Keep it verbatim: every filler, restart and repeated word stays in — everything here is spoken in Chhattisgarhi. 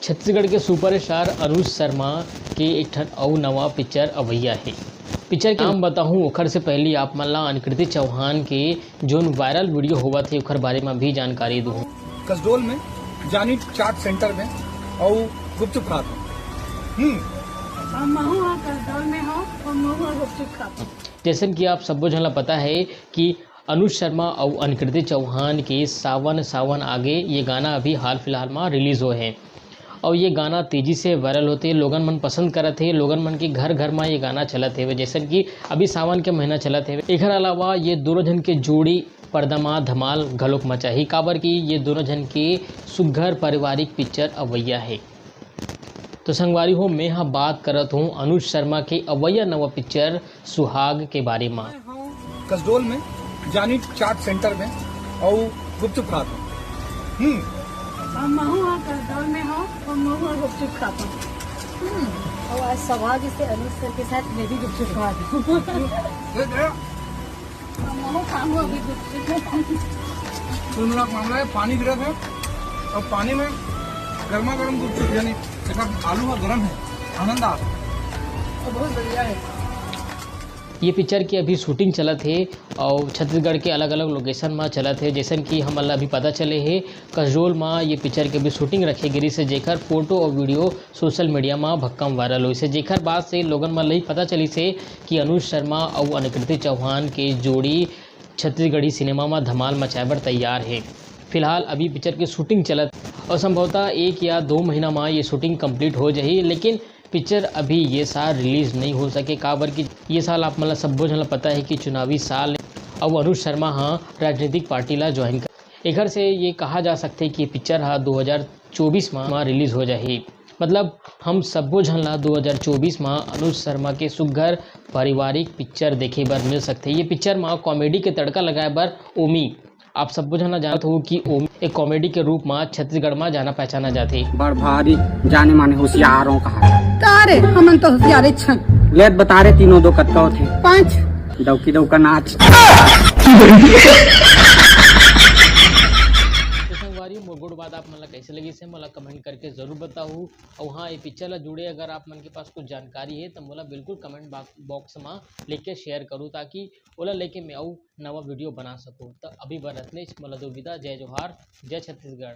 छत्तीसगढ़ के सुपरस्टार अनुज शर्मा के एक ठन अउ नवा पिक्चर अवइया हे। पिक्चर के नाम बताहूँ, ओखर से पहली आप मन ला अनकृति चौहान के जोन वायरल वीडियो होवत हे, ओखर बारे म भी जानकारी दूँ। कसडोल में जानी चाट सेंटर में अउ गुपचुप खात हूँ। हम्म। और महू हाँ कसडोल में हो, और महू हाँ गुपचुप खात हूँ। जैसन कि आप सब्बो झन ला पता है कि अनुज शर्मा अउ अनकृति चौहान के सावन सावन आगे ये गाना अभी हाल फिलहाल मा रिलीज होए हे। अउ ये गाना तेजी से वायरल होते, लोगन मन पसंद करत हे, लोगन मन के घर घर मा ये गाना चलत हेवे, जैसन कि अभी सावन के महीना चलत हेवे। एखर अलावा ये दोनों झन के जोड़ी पर्दा मा धमाल घलोक मचाही, काबर कि ये दोनों झन के सुघर पारिवारिक पिक्चर अवइया हे। तो संगवारी हो, मैं हा बात करत हूँ अनुज शर्मा के अवइया नवा पिक्चर सुहाग के बारे मा। कसडोल में जानी चाट सेंटर में अउ गुपचुप खात हूँ। हम्म। और महू हाँ कसडोल में हो, और महू हाँ गुपचुप खात हूँ। हम्म। और आज सौभाग्य से अनुज सर के साथ मैं भी गुपचुप खात हूँ। ये दे। और महू खाऊँ अभी गुपचुप। कुल मिला के मामला है, पानी गिरत हे और पानी में गर्मा गर्म गुपचुप, यानी एकर आलू हा गरम हे, आनंद आ। तो बहुत बढ़िया हे। ये पिक्चर के अभी शूटिंग चलत हे अउ छत्तीसगढ़ के अलग-अलग लोकेशन म चलत हे। जैसन कि हमन ला अभी पता चले हे, कसडोल म ये पिक्चर के अभी शूटिंग रखे गिरिस हे, जेकर फोटो अउ वीडियो सोशल मीडिया म भक्कम वायरल होइस हे, जेकर बाद से लोगन मन ल ही पता चलिस हे कि अनुज शर्मा अउ अनकृति चौहान के जोड़ी छत्तीसगढ़ी सिनेमा म धमाल मचाए बर तैयार हे। फिलहाल अभी पिक्चर के शूटिंग चलत अउ संभवतः एक या दो महीना म ये शूटिंग कंप्लीट हो जाही, लेकिन पिक्चर अभी ये साल रिलीज नहीं हो सके, काबर कि ये साल आप मन ला सब्बो झन ला पता है कि चुनावी साल हे अउ अनुज शर्मा ह राजनीतिक पार्टी ला ज्वाइन कर, एखर से ये कहा जा सकथे कि पिक्चर ह दो हज़ार चौबीस मा, मा रिलीज हो जाही। मतलब हम सब्बो झन ला दो हज़ार चौबीस मा अनुज शर्मा के सुघर पारिवारिक पिक्चर देखे बर मिल सकथे। ये पिक्चर मा कॉमेडी के तड़का लगाए बर ओमी आप सब्बो झन जानत हो कि ओम एक कॉमेडी के रूप म छत्तीसगढ़ म जाना पहचाना जाथे। बड़ भारी जाने माने होशियारों कहा। का रे, हमन तो होशियारे छन। ले त बता रे, तीनों दो कतका होथे? पाँच। डौकी डौका नाच। तो संगवारी, मोर गोठ बात आप मन ला कैसे लगिस हे, मोला कमेंट करके जरूर बताहू। अउ हाँ, ये पिक्चर ला जुड़े अगर आप मन के पास कुछ जानकारी हे, त मोला बिल्कुल कमेंट बा-, बॉक्स म लिख के शेयर करू, ताकि ओला लेके मैं अउ नवा वीडियो बना सकूँ। त अभी बर अतनेच, मोला दो विदा, जय जोहार, जय छत्तीसगढ़।